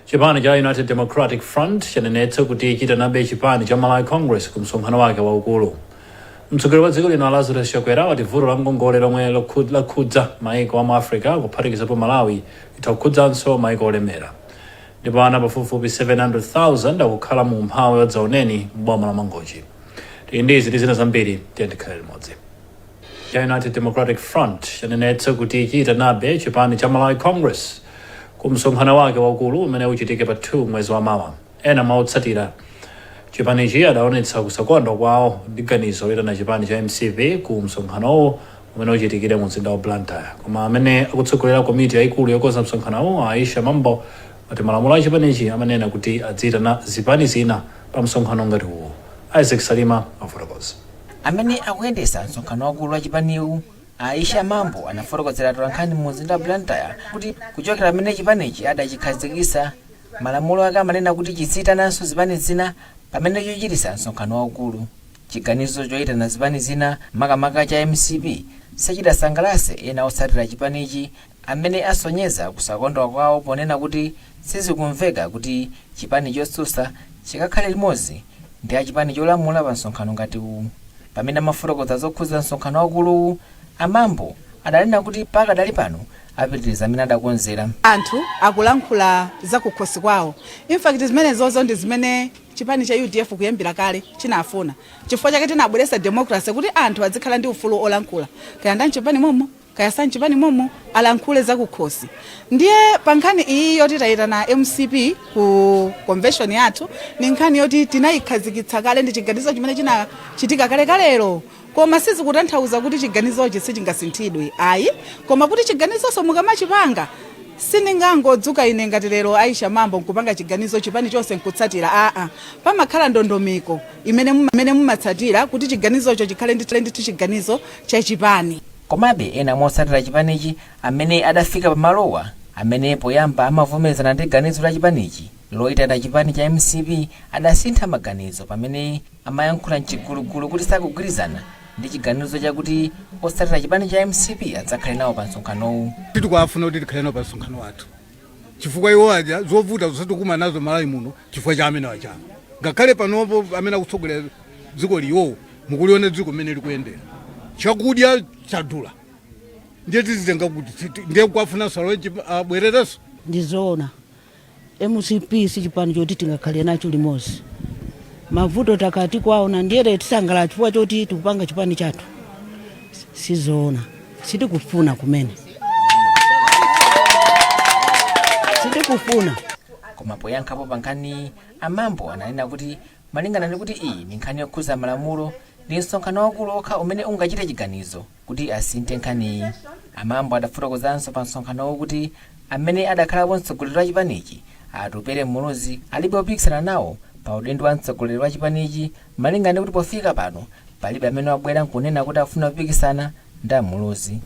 Chipani cha United Democratic Front chanenetsa kuti chiitanabe chipani cha Malawi Congress ku msonkhano wake waukulu. Mtsogoleri wa dziko lino a Lazarus Chakwera wati vuto la ngongole lomwe lakhudza maiko a mu Africa kuphatikizapo Malawi litha kukhudzanso maiko olemera. Ndipo ana pafupifupi 700,000 akukhala mu umphawi wadzaoneni m'boma la Mangochi. Tili ndi izi ndi zina zambiri, tiyeni tikhale limodzi. Cha United Democratic Front chanenetsa kuti chiitanabe chipani cha Malawi Congress ku msonkhano wake waukulu umene uchitike pa 2 mwezi wa mawa. Ena mwa otsatira chipanichi adaonetsa kusakondwa kwawo ndi ganizo loitana chipani cha mcp ku msonkhanowu umene uchitikire mu mzinda wa Blantyre. Koma amene akutsogolera komiti yaikulu yokonza msonkhanowu, a Aisha Mambo, ati malamulo a chipanichi amanena kuti adziitana zipani zina pa msonkhano ngati uwu. Isaac Salima afotokoza. Amene akuyendetsa msonkhano waukulu wa chipaniwu, a Aisha Mambo, anafotokozera atolankhani mu mzinda wa Blantyre kuti kuchokera pamene chipanichi adachikhazikitsa, malamulo ake amanena kuti chidziitananso zipani zina pamene chikuchititsa msonkhano waukulu. Chiganizo choitana zipani zina, makamaka cha mcp, sichidasangalatse ena otsatira chipanichi amene asonyeza kusakondwa kwawo ponena kuti sizikumveka kuti chipani chotsutsa chikakhale limodzi ndi a chipani cholamula pa msonkhano ngati uwu. Pamene amafotokoza zokhudza msonkhano waukuluwu, a Mambo adanena kuti pakadali pano apitiriza mmene adakonzera. Anthu akulankhula za kukhosi kwawo. In fact, zimenezozo ndi zimene chipani cha udf kuyambira kale chinafuna. Chifukwa chake tinabweretsa democracy kuti anthu adzikhala ndi ufulu olankhula. Kaya ndi a mchipani mommo, kaya si a mchipani mommo, alankhule za kukhosi. Ndiye pa nkhani iyi yoti tayitana mcp ku convention yathu, ni nkhani yoti tinayikhazikitsa kale, ndi chiganizo chimene chinachitika kalekalelo. Koma sizikutanthauza kuti chiganizochi sichingasinthidwe ayi, koma kuti chiganizonso mukamachipanga, sindingangodzuka ine ngati lero Aisha Mambo nkupanga chiganizo chipani chonse nkutsatira aa. Pamakhala ndondomeko imene mumatsatira kuti chiganizocho chikhale ndithu chiganizo cha chipani. Komabe ena mwa otsatira chipanichi amene adafika pamalowa, amene poyamba amavomerezana ndi ganizo la chipanichi loitana chipani cha mcp, adasintha maganizo pamene amayankhula mchigulugulu kuti sakugwirizana ndi chiganizo chakuti otsatira chipani cha mcp adzakhale nawo pa msonkhanowu. Tikuwafuna kuti tikhale nawo pa msonkhano wathu chifukwa iwo aja zovuta zonse tikumana nazo Malawi muno chifukwa cha amene aja. Ngakhale panopo amene akutsogolera dziko liwo, mukuliona dziko mmene likuyendera, chakudya chadula, ndiye tizitenga kuti? Ndiye kuwafunanso alowe abwererenso? Ndizoona, mcp si chipani choti tingakhale nacho limodzi. Mavuto takati kwaona, ndiyere tisangalala chifukwa choti tikupanga chipani chathu? Sizoona, sitikufuna kumene, sitikufuna. Koma poyankhapo pa nkhaniyi, a Mambo ananena kuti malingana ndi kuti iyi ndi nkhani yokhudza malamulo, ndi msonkhano waukulu okha umene ungachite chiganizo kuti asinthe nkhaniyi. A Mambo adafotokozanso pa msonkhanowu kuti amene adakhalapo mtsogoleri wa chipanichi, a Atupele Muluzi, alibe opikisana nawo pa udindo wa mtsogoleri wa chipanichi, malinga ndi kuti pofika pano palibe amene wabwera nkunena kuti akufuna kupikisana ndi a Muluzi.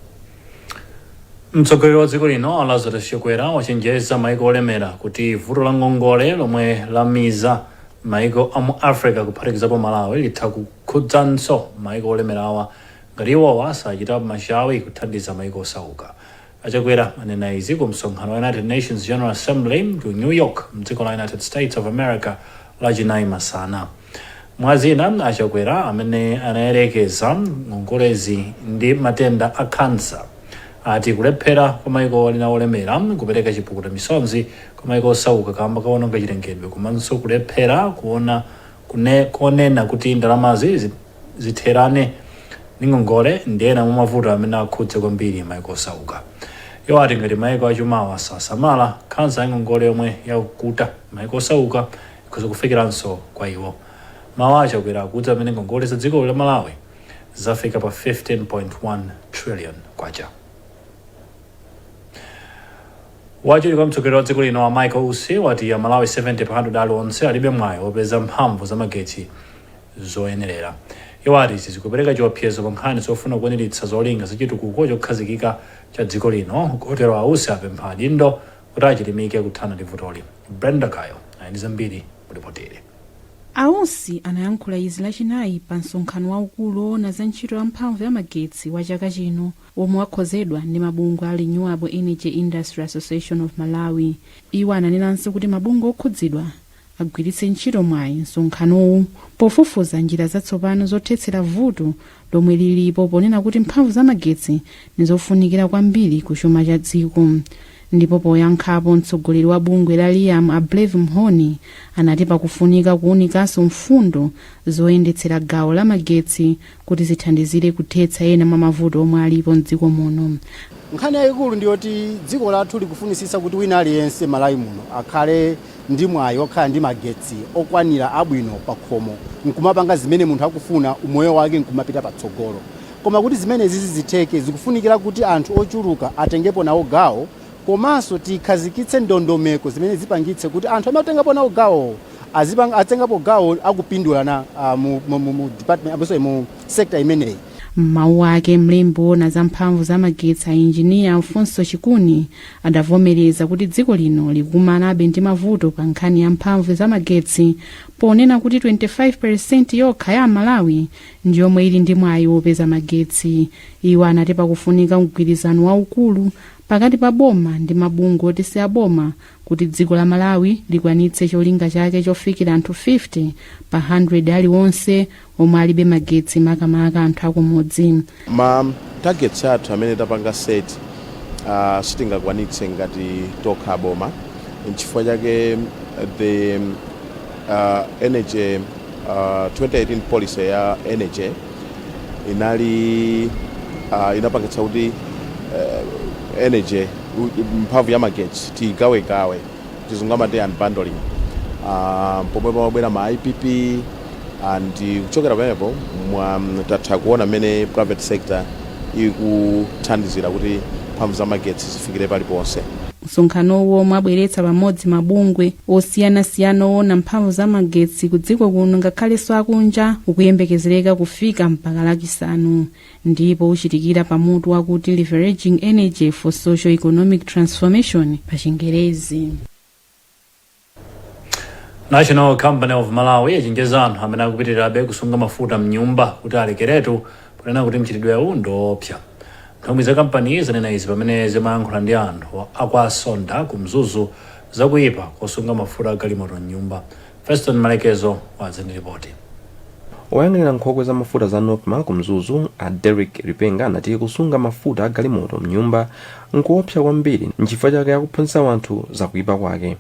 Mtsogoleri wa dziko lino a Lazarus Chakwera wachenjeza maiko olemera kuti vuto la ngongole lomwe lamiza maiko a mu Africa kuphatikizapo Malawi litha kukhudzanso maiko olemerawa ngati iwowa sachitapo machawi kuthandiza maiko osauka. A Chakwera anena izi ku msonkhano wa United Nations General Assembly ku New York mdziko la United States of America Lachinayi masana. Mwa zina, a Chakwera amene anayerekeza ngongolezi ndi matenda a khansa, ati kulephera kwa maiko ena olemera kupereka chipukuta misonzi kwa maiko osauka kamba koononga chilengedwe komanso kulephera kuona konena kuti ndalamazi zitherane ndi ngongole ndi ena mwa mavuto amene akhudze kwambiri maiko osauka. Iwo ati ngati maiko achumawa sasamala, khansa ya ngongole yomwe yakuta maiko osauka ikhoza kufikiranso kwa iwo. Mawu a Chakwera akudza pamene ngongole za dziko la Malawi zafika pa 15.1 trillion kwacha. Wachiwiri kwa mtsogoleri wa dziko lino a Michael Usi wati a Malawi 70 pa 100 aliwonse alibe mwayi wopeza mphamvu za magetsi zoyenerera. Iwo ati izi zikupereka chiopsezo pa nkhani zofuna kukwaniritsa zolinga za chitukuko chokhazikika cha dziko lino kotero a Usi apempha adindo kuti achilimike kuthana ndi vutoli. Brenda Kayo ali ndi zambiri mu lipotili. A Usi anayankhula izi Lachinayi pa msonkhano waukulu woona za ntchito ya mphamvu ya magetsi wa chaka chino, omwe wakonzedwa ndi mabungwe a Renewable Energy Industry Association of Malawi. Iwo ananenanso kuti mabungwe okhudzidwa agwiritse ntchito mwayi msonkhanowu pofufuza njira zatsopano zothetsera vuto lomwe lilipo, ponena kuti mphamvu za magetsi ndi zofunikira kwambiri ku chuma cha dziko. Ndipo poyankhapo, mtsogoleri wa bungwe la REAM, a Brave Mhoni, anati pakufunika kuwunikanso mfundo zoyendetsera gawo la magetsi kuti zithandizire kuthetsa ena mwa mavuto omwe alipo mdziko muno. Nkhani yayikulu ndiyoti dziko lathu likufunisisa kuti wina aliyense Malawi muno akhale ndi mwayi okhala ndi magetsi okwanira, abwino pa khomo, nkumapanga zimene munthu akufuna, umoyo wake nkumapita patsogolo. Koma kuti zimenezi zitheke, zikufunikira kuti anthu ochuluka atengepo nawo gawo, komanso tikhazikitse ndondomeko zimene zipangitse kuti anthu amene atengapo nawo gawo atengapo gawo akupindula na mu department, sorry, mu sector imeneyi. M'mawu ake, mlembi woona za mphamvu za magetsi, a Injiniya Alfonso Chikuni, adavomereza kuti dziko lino likukumanabe ndi mavuto pa nkhani ya mphamvu za magetsi, ponena kuti 25% yokha ya Malawi ndiyomwe ili ndi mwayi wopeza magetsi. Iwo anati pakufunika mgwirizano waukulu pakati pa boma ndi mabungwe oti si aboma kuti dziko la Malawi likwanitse cholinga chake chofikira anthu 50 pa 100 aliwonse omwe alibe magetsi, makamaka anthu akumudzi. Ma targets athu amene tapanga set sitingakwanitse ngati tokha boma. Nchifukwa chake the energy 2018 policy ya energy inali inapangitsa kuti energy, mphamvu ya magetsi, tigawegawe, Chizungu amati unbundling, pomwe pamabwera ma IPP, and kuchokera pamenepo tatha kuona mmene private sector ikuthandizira kuti mphamvu za magetsi zifikire paliponse. Msonkhanowo, omwe abweretsa pamodzi mabungwe osiyanasiyana owona mphamvu za magetsi ku dziko kuno ngakhalenso akunja, ukuyembekezereka kufika mpaka Lachisanu, ndipo uchitikira pamutu wakuti "Leveraging Energy for Social Economic Transformation" pa Chingerezi. National Company of Malawi yachenjeza anthu amene akupitirirabe kusunga mafuta mnyumba kuti alekeretu, ponena kuti mchitidwewu ndi woopsa. Nthumwi za kampaniyi zanena izi pamene zimayankhula ndi anthu akwasonda ku Mzuzu zakuyipa kosunga mafuta agalimoto mnyumba. Feston Malekezo wadza ndi ripoti. Woyang'anira nkhokwe za mafuta za NOCMA ku Mzuzu, a Derek Lipenga, anati kusunga mafuta agalimoto mnyumba nkuopsa kwambiri, nchifukwa chake akuphunzitsa anthu zakuyipa kwake.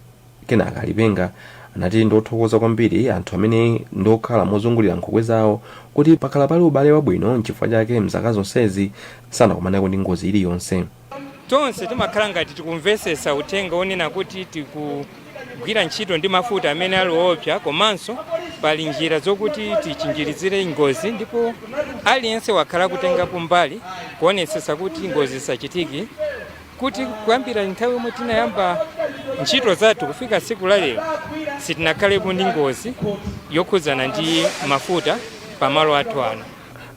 Kenaka Lipenga anati ndothokoza kwambiri anthu amene ndokhala mozungulira nkhokwe zawo kuti pakhala pali ubale wabwino, nchifukwa chake mzaka zonsezi sanakumaneko ndi ngozi iliyonse. Tonse timakhala ngati tikumvesesa uthenga onena kuti tikugwira ntchito ndi mafuta amene ali woopsa, komanso pali njira zokuti tichinjirizire ngozi, ndipo aliyense wakhala kutengapo mbali kuonetsetsa kuti ngozi zisachitike, kuti kuyambira nthawi yomwe tinayamba ntchito zathu kufika tsiku la lero sitinakhalepo ndi ngozi yokhudzana ndi mafuta pamalo athu ano.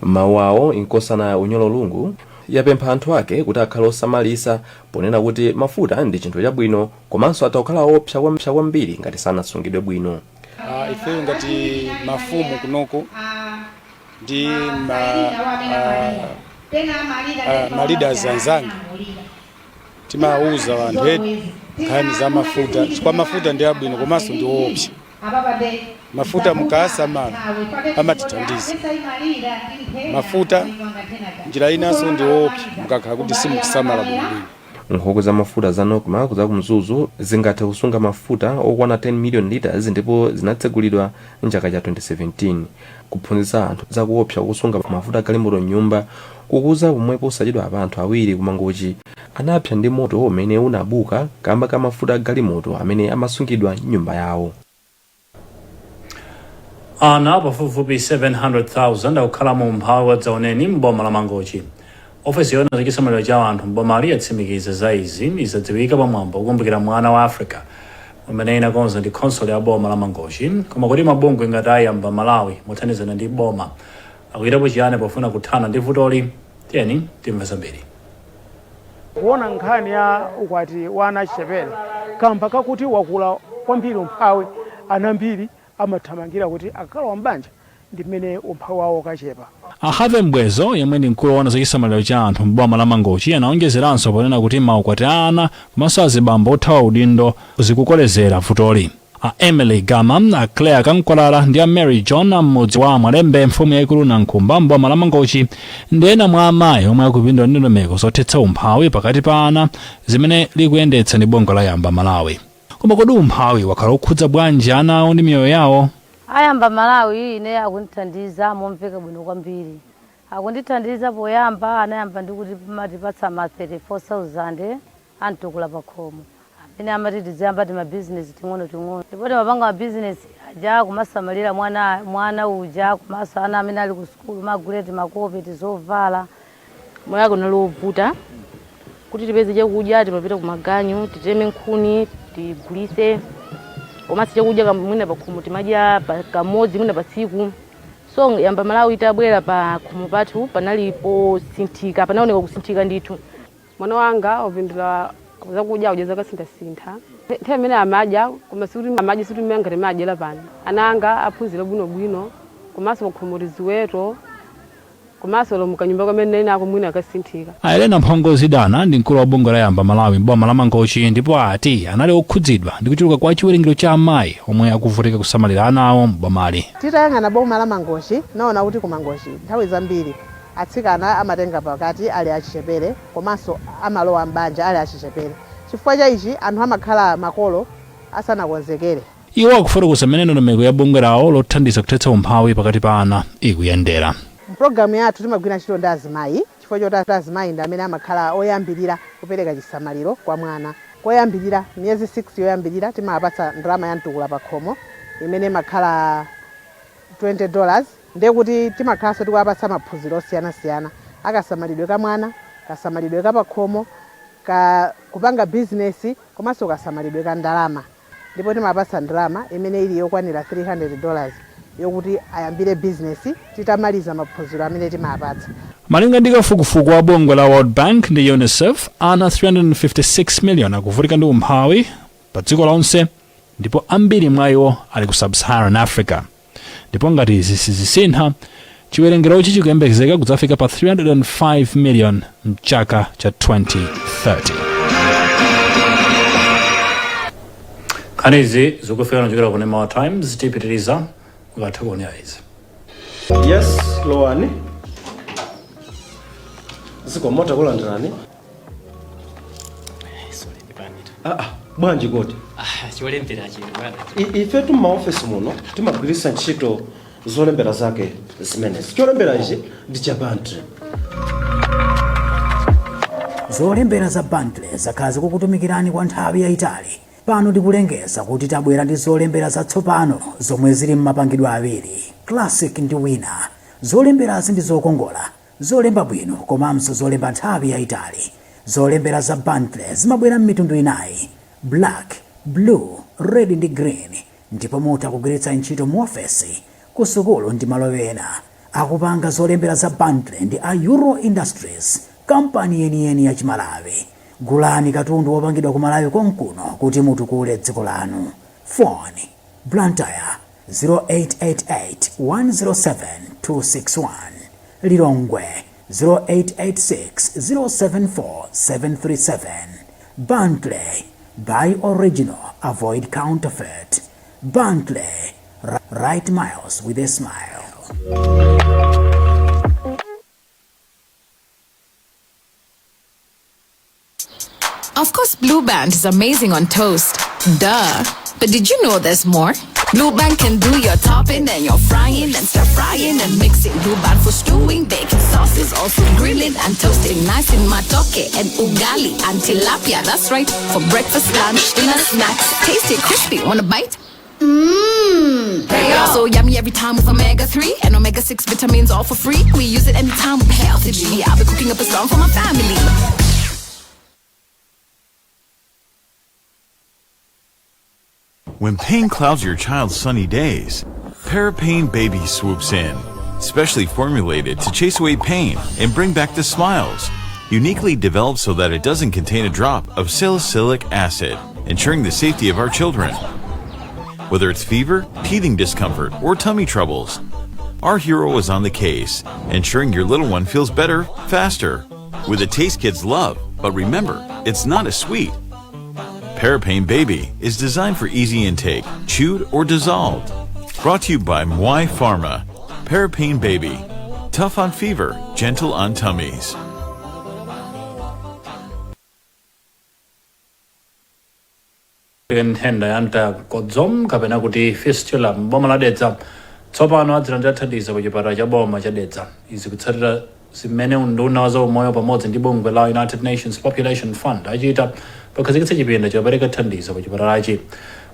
Mawu awo, Inkosana Unyolo Lungu yapempha anthu ake kuti akhale osamalisa, ponena kuti mafuta ndi chinthu chabwino komanso atha kukhala opsa kwambiri ngati sanasungidwe bwino. Ifeyo ngati mafumu kunoko ndi ma leaders anzanga timawuza anthu eti nkhani za mafuta, chifukwa mafuta ndi abwino komanso ndi woopsa. Mafuta mukasamala amatithandiza. Mafuta njira inanso ndi woopsa mukakhala kuti simukusamala bwinobwino. Nkhokwe za mafuta za NOCMA za kumzuzu zingathe kusunga mafuta okwana 10 million liters, ndipo zinatsegulidwa mchaka cha 2017. Kuphunzitsa anthu zakuopsa kusunga mafuta agalimoto mnyumba kukuza pomwe posachedwa apa anthu awiri kumangochi anapsa ndi moto umene unabuka kamba ka mafuta agalimoto amene amasungidwa mnyumba yawo. Ana pafupifupi 700,000 akukhala mu umphawi wadzaoneni m'boma la Mangochi. Ofesi yoona zachisamaliro cha anthu m'bomali yatsimikiza za izi. Izadziwika pamwambo kukumbukira mwana wa Africa umene inakonza ndi khonsolo ya boma la Mangochi. Koma kuti mabungwe ngati Ayamba Malawi mothandizana ndi boma akuchitapo chiyani pofuna kuthana ndi vutoli? Tiyeni timve zambiri. Kuona nkhani ya ukwati wa ana achichepere kamba kakuti wakula kwambiri umphawi, ana ambiri Amathamangira kuti akakalowa mbanja ndi mmene umphawi wawo ukachepa. A Harvey Mbwezo, yemwe ndi mkulu woona zachisamaliro cha anthu m'boma la Mangochi, anaonjezeranso ponena kuti maukwati a ana komanso azibambo othawa udindo zikukolezera vutoli. A Emily Gama, a Claire Kankwalala ndi a Mary John a m'mudzi wa Mwalembe, mfumu yaikulu Nankhumba, m'boma la Mangochi, ndi ena mwa amayi omwe akupindula ndi ndondomeko zothetsa umphawi pakati pa ana zimene likuyendetsa ndi bungwe la Yamba Malawi. Koma kodi umphawi wakhala ukukhudza bwanji ana awo ndi miyoyo yawo? A Yamba Malawi ine akundithandiza momveka bwino kwambiri. Akundithandiza poyamba anayamba ndi kuti matipatsa ma 34,000 a mtukula pakhomo amene amati tiziyamba timabizinesi ting'onoting'ono, ndipo timapanga mabizinesi aja kumasamalira mwana, mwana uja komanso ana amene ali ku sukulu, magule timakope, tizovala. Moyo wake unali wovuta. Kuti tipeze chakudya timapita kumaganyu, titeme nkhuni, tigulise. Komanso chakudya mwina pakhomo timadya kamodzi mwina pa tsiku. So Yamba Malawi itabwera pa khomo pathu panali posinthika, panaoneka kusinthika ndithu. Mwana wanga wapindula zakudya kudya zakasinthasintha. Nthawi imene amadya, koma sikuti amadya, sikuti mmene ngati madyera pano. Ana anga aphunzira bwinobwino, komanso pakhomo ziweto, komanso lo mkanyumba kamene nako mwina akasinthika. A Elena Mphongo Zidana ndi mkulu wa bungwe la Yamba Malawi m'boma la Mangochi, ndipo ati anali okhudzidwa ndi kuchuluka kwa chiwerengero cha amayi omwe akuvutika kusamalira ana awo m'bomali. Titayang'ana boma la Mangochi, naona kuti ku Mangochi nthawi zambiri atsikana amatenga pakati ali achichepere komanso amalowa m'banja ali achichepere. Chifukwa cha ichi, anthu amakhala makolo asanakonzekere. Iwo akufotokoza mmene ndondomeko ya bungwe lawo lothandiza kuthetsa umphawi pakati pa ana ikuyendera. Mpulogalamu yathu timagwira ntchito ndi azimayi chifukwa choti azimayi ndi amene amakhala oyambirira kupereka chisamaliro kwa mwana. Koyambirira, miyezi 6 yoyambirira, timawapatsa ndalama ya mtukula pakhomo imene imakhala $20. Ndiye kuti timakhalanso tikuwapatsa maphunziro osiyanasiyana akasamalidwe ka mwana, kasamalidwe ka pakhomo, ka kupanga bizinesi komanso kasamalidwe ka ndalama, ndipo timapatsa ndalama imene ili yokwanira $300 yokuti ayambire bizinesi titamaliza maphunziro amene timapatsa. Malinga ndi kafukufuku wa bungwe la World Bank ndi UNICEF, ana 356 million akuvutika ndi umphawi pa dziko lonse, ndipo ambiri mwa iwo ali ku Sub-Saharan Africa, ndipo ngati izi sizisintha, chiwerengerochi chikuyembekezeka kudzafika pa 305 million mchaka cha 2030. Nkhani izi zikufika kuchokera ku Nemawa Times. Tipitiriza ukatha kuonera izi. Yes, lowani. Zikomo, takulandirani. Ah, ah, bwanji kodi? Cholembera chino, bwana. Ifetu m'maofesi muno timagwiritsa ntchito zolembera zake zimenezi. Cholembera ichi ndi cha Bentley. Zolembera za Bentley zakhala zikukutumikirani kwa nthawi yayitali. Pano tikulengeza kuti tabwera ndi zolembera zatsopano zomwe zili m'mapangidwe awiri, Classic ndi Winner. Zolemberazi ndi zokongola, zolemba bwino komanso zolemba nthawi yayitali. Zolembera za Bentley zimabwera m'mitundu inayi: black, blue, red ndi green, ndipo mutha kugwiritsa ntchito mu ofesi, ku sukulu ndi malo ena. Akupanga zolembera za Bentley ndi a Euro Industries, kampani yeniyeni ya Chimalawi. Gulani katundu wopangidwa ku Malawi konkuno kuti mutukule dziko lanu. Phone: Blantyre 0888 107 261, Lilongwe 0886 074 737. Bentley, buy original, avoid counterfeit. Bentley, write miles with a smile. Of course, Blue Band is amazing on toast. Duh. But did you know there's more? Blue Band can do your topping and your frying and stir frying and mixing. Blue Band for stewing, baking sauces, also grilling and toasting. Nice in matoke and ugali and tilapia. That's right. For breakfast, lunch, dinner, snacks. Tasty, crispy. Want a bite? Mmm. So yummy every time with omega 3 and omega 6 vitamins all for free. We use it anytime with healthy G. I'll be cooking up a storm for my family. When pain clouds your child's sunny days, Parapain Baby swoops in, specially formulated to chase away pain and bring back the smiles. Uniquely developed so that it doesn't contain a drop of salicylic acid, ensuring the safety of our children. Whether it's fever, teething discomfort, or tummy troubles, our hero is on the case, ensuring your little one feels better, faster. With a taste kids love, but remember, it's not a sweet. Parapane Baby is designed for easy intake, chewed or dissolved. Brought to you by Mwai Pharma. Parapane Baby. Tough on fever, gentle on tummies. Nthenda ya mtayamkodzo kapena kuti fistula m'boma la Dedza tsopano adzilandira thandizo ku chipatala cha boma cha Dedza. Izi kutsatira zimene unduna wa zaumoyo pamodzi ndi bungwe la United Nations Population Fund achita pokhazikitsa chipinda chopereka thandizo ku chipatalachi.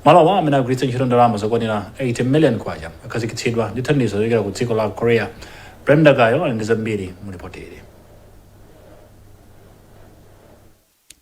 Malowa amene agwiritsa ntchito ndalama zokwanira 80 million kwacha akhazikitsidwa ndi thandizo lochokera ku dziko la Korea. Brenda Kayo ali ndi zambiri mu ripoti ili.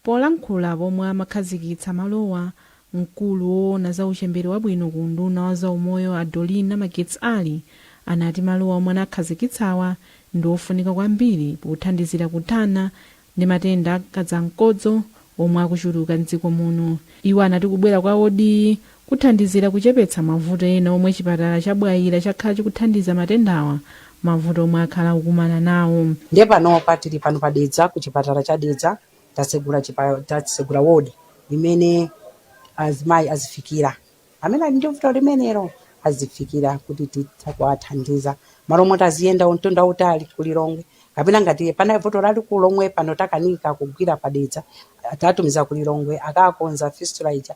Polankhula pomwe amakhazikitsa malowa, mkulu woona za uchembere wabwino ku unduna wa zaumoyo a Dolly Magetsi Ali anati malowa omwe anakhazikitsawa ndi ofunika kwambiri pothandizira kuthana ndi matenda a kadzamkodzo omwe akuchuluka mdziko muno. Iwo anati kubwera kwa wodiyi kuthandizira kuchepetsa mavuto ena omwe chipatala cha Bwaila chakhala chikuthandiza matendawa, mavuto omwe akhala akukumana nawo. Ndiye panopa tili pano pa Dedza, ku chipatala cha Dedza, tatsegula wodi imene azimayi azifikira amene ali ndi vuto limenelo, azifikira kuti titha kuwathandiza malo moti aziyenda mtunda wautali ku Lilongwe, kapena ngati pana vuto lalikulu lomwe pano takanika kugwira pa Dedza, tatumiza ku Lilongwe akakonza fistula ija,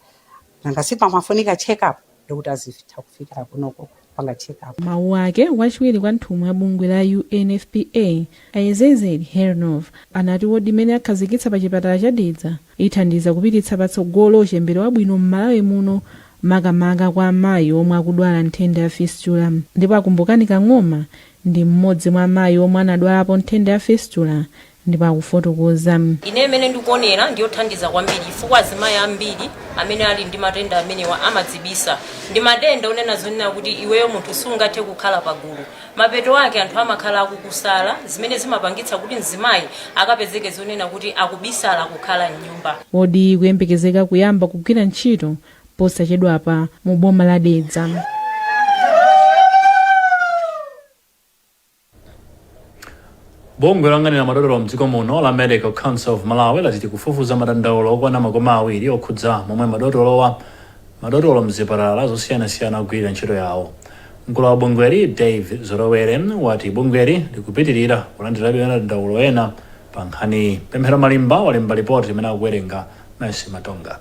nanga sipamafunika check up, ndikuti azitha kufikira kunoko kupanga check up. Mawu ake, wachiwiri kwa nthumwi ya bungwe la UNFPA a Ezezel Hernov anati wodi imene akhazikitsa pa chipatala cha Dedza ithandiza kupititsa patsogolo uchembere wabwino m'Malawi muno, makamaka kwa amayi omwe akudwala nthenda ya fistula. Ndipo a Kumbukani Kang'oma ndi mmodzi mwa amayi omwe anadwalapo nthenda ya fistula ndipo akufotokoza. Ine imene ndikuonera ndiyothandiza kwambiri chifukwa azimayi ambiri amene ali ndi matenda amenewa amadzibisa. Ndi matenda onena zonena kuti iweyo munthu sungathe kukhala pagulu. Mapeto ake anthu amakhala akukusala, zimene zimapangitsa kuti mzimayi akapezeke zonena kuti akubisala kukhala m'nyumba. Wodi ikuyembekezeka kuyamba kugwira ntchito posachedwapa mu boma la Dedza. Bungwe loyang'anira madotolo mdziko muno la Medical Council of Malawi lati likufufuza madandaulo okwana 20 okhudza momwe madotolo mzipatala zosiyanasiyana akugwirira ntchito yawo. Mkulu wa bungweli Dave Zorowere wati bungweli likupitirira kulandirabe madandaulo ena pa nkhaniyi. Pemphero Malimba walemba lipoti limene akuwerenga Mercy Matonga.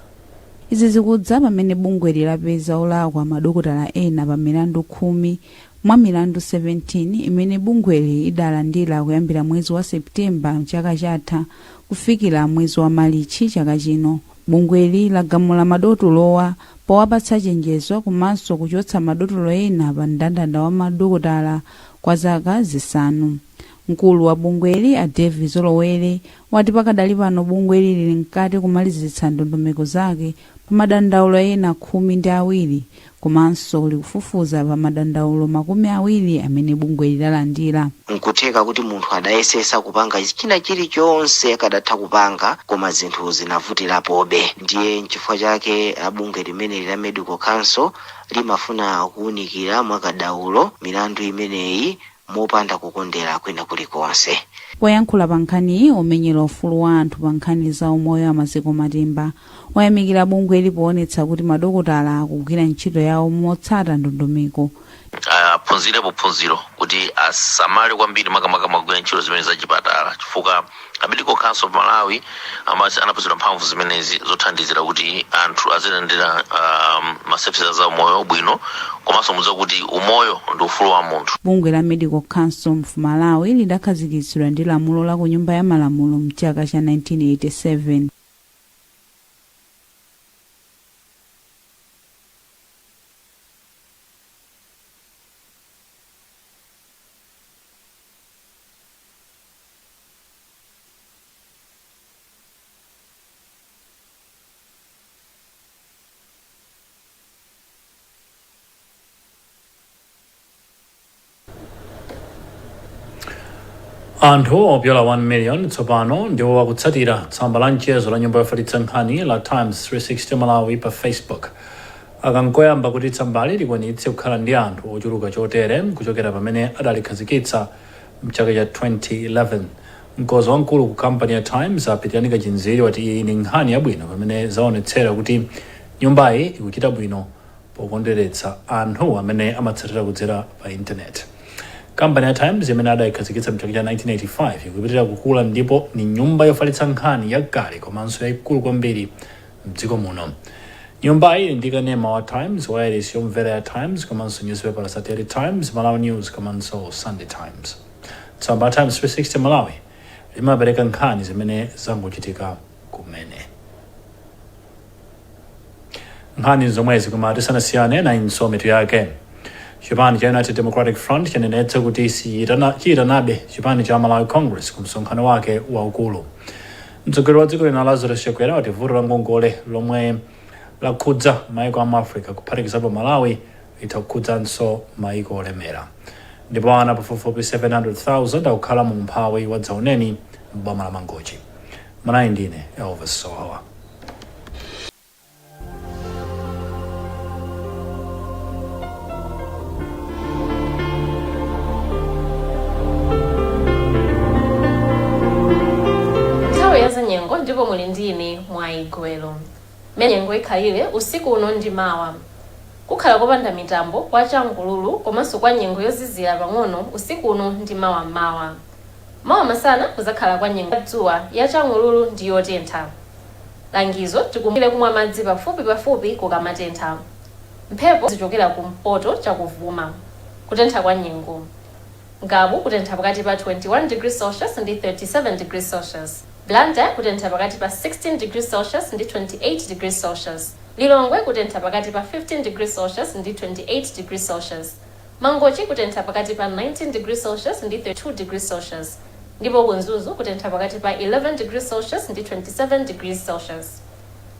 Izi zikudza pamene bungweli lapeza olakwa madokotala ena pa milandu khumi mwa milandu 17 imene bungweli idalandira kuyambira mwezi wa September chaka chatha kufikira mwezi wa Malichi chaka chino. Bungweli lagamula madotolowa powapatsa chenjezo komanso kuchotsa madotolo ena pa mndandanda wa madokotala kwa zaka zisanu. Mkulu wa bungweli a Dave Zorowere wati pakadali pano bungweli lili mkati kumalizitsa ndondomeko zake pa madandaulo ena 12 komanso likufufuza pa madandaulo 20 amene bungweli lalandira. Nkutheka kuti munthu adayesesa kupanga china chilichonse akadatha kupanga koma zinthu zinavutirapobe. Ndiye nchifukwa chake bungwe limeneli la Medical Council limafuna kuunikira mwakadaulo milandu imeneyi mopanda kukondera kwina kulikonse. Poyankhula pa nkhaniyi, omenyera ufulu wa anthu pa nkhani za umoyo a Maziko Matimba wayamikira bungweli poonetsa kuti madokotala akugwira ntchito yawo motsata ndondomeko. Aphunzirepo phunziro kuti asamale kwambiri makamaka magwira ntchito zimene za chipatala, chifukwa a Medical Council of Malawi anapatsidwa mphamvu zimenezi zothandizira kuti anthu azilandira ma services za umoyo bwino, komanso mudziwa kuti umoyo ndi ufulu wa munthu. Bungwe la Medical Council of Malawi lidakhazikitsidwa ndi lamulo la ku Nyumba ya Malamulo mchaka cha 1987. Anthu opyola 1 million tsopano ndiwo akutsatira tsamba la mchezo la nyumba yofalitsa nkhani la Times 360 Malawi pa Facebook. Aka nkoyamba kuti tsambali likwanitse kukhala ndi anthu ochuluka chotere kuchokera pamene adalikhazikitsa mchaka cha 2011. Mkonzi wamkulu ku kampani ya Times, a Pitirani Kachinziri, wati iyi ndi nkhani yabwino pamene zaonetsera kuti nyumbayi ikuchita bwino pokondweretsa anthu amene amatsatira kudzera pa intaneti. Kampani ya Times, imene adayikhazikitsa mchaka cha 1985, ikupitirira kukula ndipo ni nyumba yofalitsa nkhani yakale komanso yayikulu kwambiri mdziko muno. Nyumbayi ili ndi kanema wa Times, wireless yomvera ya Times, komanso newspaper za Daily Times, Malawi News komanso Sunday Times. Tsamba la Times 360 Malawi limapereka nkhani zimene zangochitika kumene. Nkhani zomwezi, koma tisanasiyane nayinso mitu yake. Chipani cha United Democratic Front chanenetsa kuti chiyitanabe chipani cha Malawi Congress ku msonkhano wake waukulu. Mtsogoleri wa dziko lino Lazarus Chakwera wati vuto la ngongole lomwe lakhudza maiko amu Africa kuphatikizapo Malawi litha kukhudzanso maiko olemera. Ndipo ana pafupifupi 700,000 akukhala mu umphawi wa dzaoneni m'boma la Mangochi. Munali ndine Elvis Sowawa. Nthawi ya zanyengo, ndipo muli ndi ine Mwayi Gwelo. Mmene nyengo ikhalire usiku uno ndi mawa: Kukhala kopanda mitambo, kwa changululu komanso kwa nyengo yozizira pang'ono usiku uno ndi mawa mmawa. Mawa masana kuzakhala kwa nyengo ya dzuwa, ya changululu ndi yotentha. Langizo: tikumbukire kumwa madzi pafupi pafupi kukamatentha. Mphepo zichokera ku mpoto chakuvuma. Kutentha kwa nyengo: Ngabu kutentha pakati pa 21 degrees Celsius ndi 37 degrees Celsius. Blantyre kutentha pakati pa 16 degrees Celsius ndi 28 degrees Celsius. Lilongwe kutentha pakati pa 15 degrees Celsius ndi 28 degrees Celsius. Mangochi kutentha pakati pa 19 degrees Celsius ndi 32 degrees Celsius. Ndipo ku Mzuzu kutentha pakati pa 11 degrees Celsius ndi 27 degrees Celsius.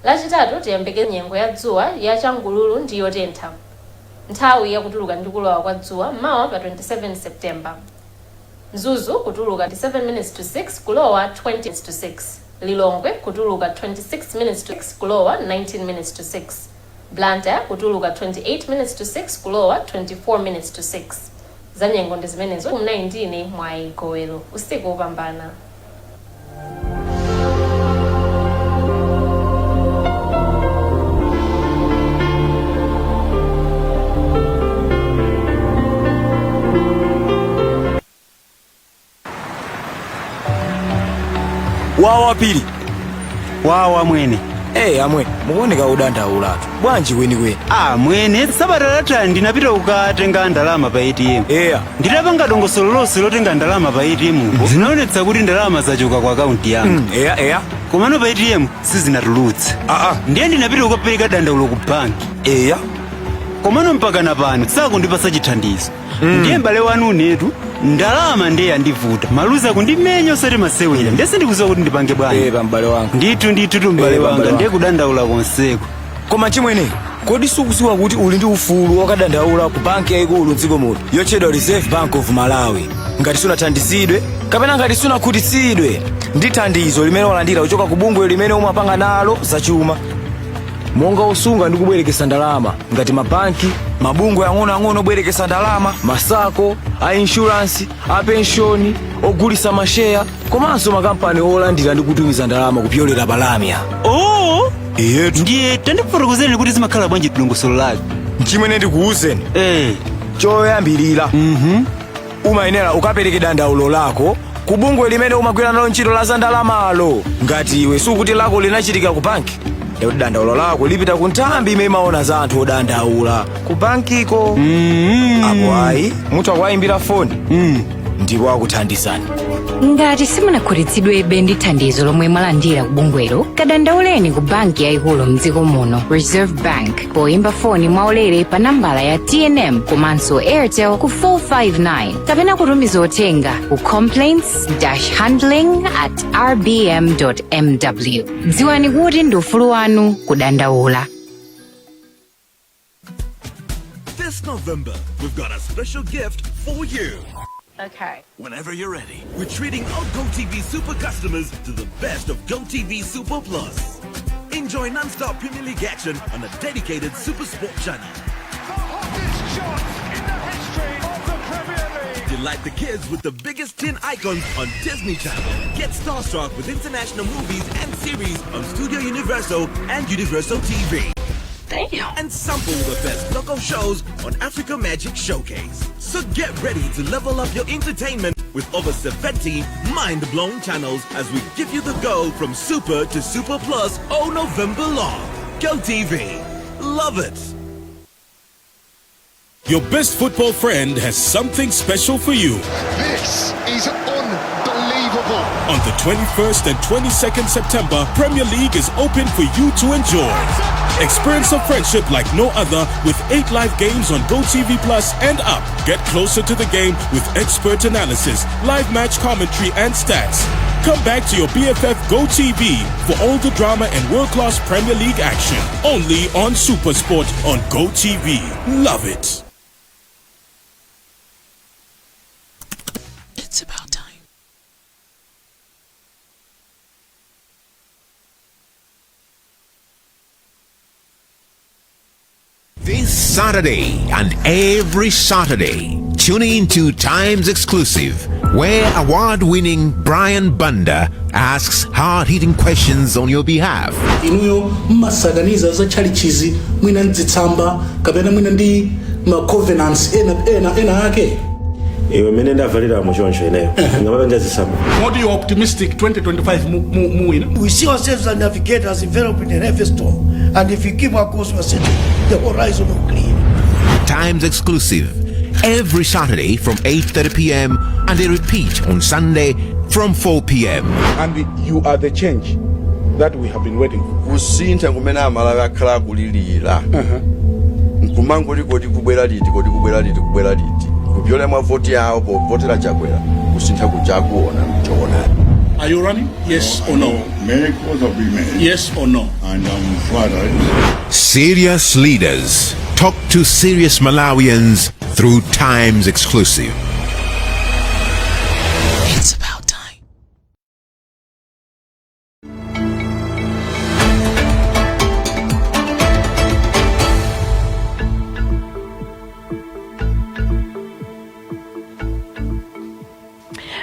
Lachitatu tiyembekeze nyengo ya dzuwa, ya changululu ndi yotentha. Nthawi ya kutuluka ndi kulowa kwa dzuwa mawa pa 27 September: Mzuzu kutuluka 7 minutes to 6, kulowa 20 minutes to 6. Lilongwe kutuluka 26 minutes to 6, kulowa 19 minutes to 6. Blantyre kutuluka 28 minutes to 6, kulowa 24 minutes to 6. Zanyengo ndi zimenezo. Munali ndine Mwayi Gowelo. Usiku wopambana. Wawa pili. Wawa mwene. Hey, amwene, mukuoneka udandaulatu bwanji kwenikweni? Ah mwene, sabata latha ndinapita kukatenga ndalama pa ATM. Eya. Nditapanga dongosolo lonse lotenga ndalama pa ATM, zinaonetsa kuti ndalama zachoka ku akaunti yanga. Eya eya. Komano pa ATM sizinatulutse. Aa. Ndiye ndinapita kukapereka dandaulo ku banki. Eya. Komano mpaka na pano sakundipasa chithandizo. Ndiye m'bale wanu unetu ndalama ndiye yandivuta, maluza kundimenya osati masewera. Ndiye sindikudziwa kuti ndipange bwanji. Eh, m'bale wanga. Ndithu ndithu tu m'bale Eh, wanga, m'bale ndiye wanga. kudandaula konseko. Koma chimwene, kodi sukudziwa kuti uli ndi ufulu wokadandaula ku banki yayikulu mdziko muno yotchedwa Reserve Bank of Malawi ngati sunathandizidwe kapena ngati sunakhutitsidwe ndi thandizo limene walandira kuchoka ku bungwe limene umapanga nalo zachuma, monga osunga ndi kubwerekesa ndalama ngati mabanki, mabungwe ang'onoang'ono obwerekesa ndalama, ma SACCO, a insurance, a penshoni, ogulitsa masheya komanso makampani olandira ndi kutumiza ndalama kupyolera pa lamya? Oh, Iyetu. Ndiye tandifotokozereni kuti zimakhala bwanji dongosolo lake. Chimwene, ndikuwuzeni. Choyambirira, umayenera ukapereke dandaulo lako ku bungwe limene umagwira nalo ntchito la za ndalamalo. Ngati iwe sukuti lako linachitika ku banki, ndikuti dandaulo lako lipita ku nthambi imene imaona za anthu odandaula ku bankiko. Apo ayi, mutha kuwayimbira foni ndipo akuthandizani. Ngati simunakhutitsidwebe ndi thandizo lomwe mwalandira ku bungwelo, kadandauleni ku banki yayikulu mdziko muno, Reserve Bank, poyimba foni mwaulere pa nambala ya TNM komanso Airtel ku 459 kapena kutumiza uthenga ku complaints handling at rbm mw. Dziwani kuti ndi ufulu wanu kudandaula. This November, we've got a special gift for you. Okay. Whenever you're ready, we're treating all GoTV Super customers to the best of GoTV Super Plus. Enjoy non-stop Premier League action on a dedicated Super Sport channel. Delight the kids with the biggest 10 icons on Disney Channel. Get starstruck with international movies and series on Studio Universo and Universo TV. Damn. And sample the best local shows on Africa Magic Showcase. So get ready to level up your entertainment with over 70 mind-blown channels as we give you the go from Super to Super Plus all November long. Go TV. Love it. Your best football friend has something special for you. This is unbelievable. On the 21st and 22nd September, Premier League is open for you to enjoy. Experience a friendship like no other with 8 live games on GoTV Plus and up. Get closer to the game with expert analysis, live match commentary, and stats. Come back to your BFF GoTV for all the drama and world-class Premier League action. Only on Supersport on GoTV. Love it. It's about time. This Saturday and every Saturday, tune in to Times Exclusive, where award winning Brian Banda asks hard hitting questions on your behalf. Inuyo mmasakaniza za tchalichizi mwina mzitsamba kapena mwina ndi ma covenants ena ena ena ake. Iwe mene ndavalira muchoncho ineyo ngamapanja zisamba. What you optimistic 2025 muwina? We see ourselves as navigators enveloped in a heavy storm, and if we keep our course, we are setting the horizon will clear. Times Exclusive, every Saturday from 8:30 p.m. and a repeat on Sunday from 4 p.m. And you are the change that we have been waiting for. Kusintha kumene Amalawi akhala akulilira nkumangoti kodi kubwera liti, kodi kubwera liti, kubwera liti, kupyola mwa voti yawo povotera Chakwera kusintha kuchakuona mchoonadi. Are you running? Yes or no? Many calls have been made. Yes or no? And I'm flattered. Serious leaders talk to serious Malawians through Times Exclusive. It's about time.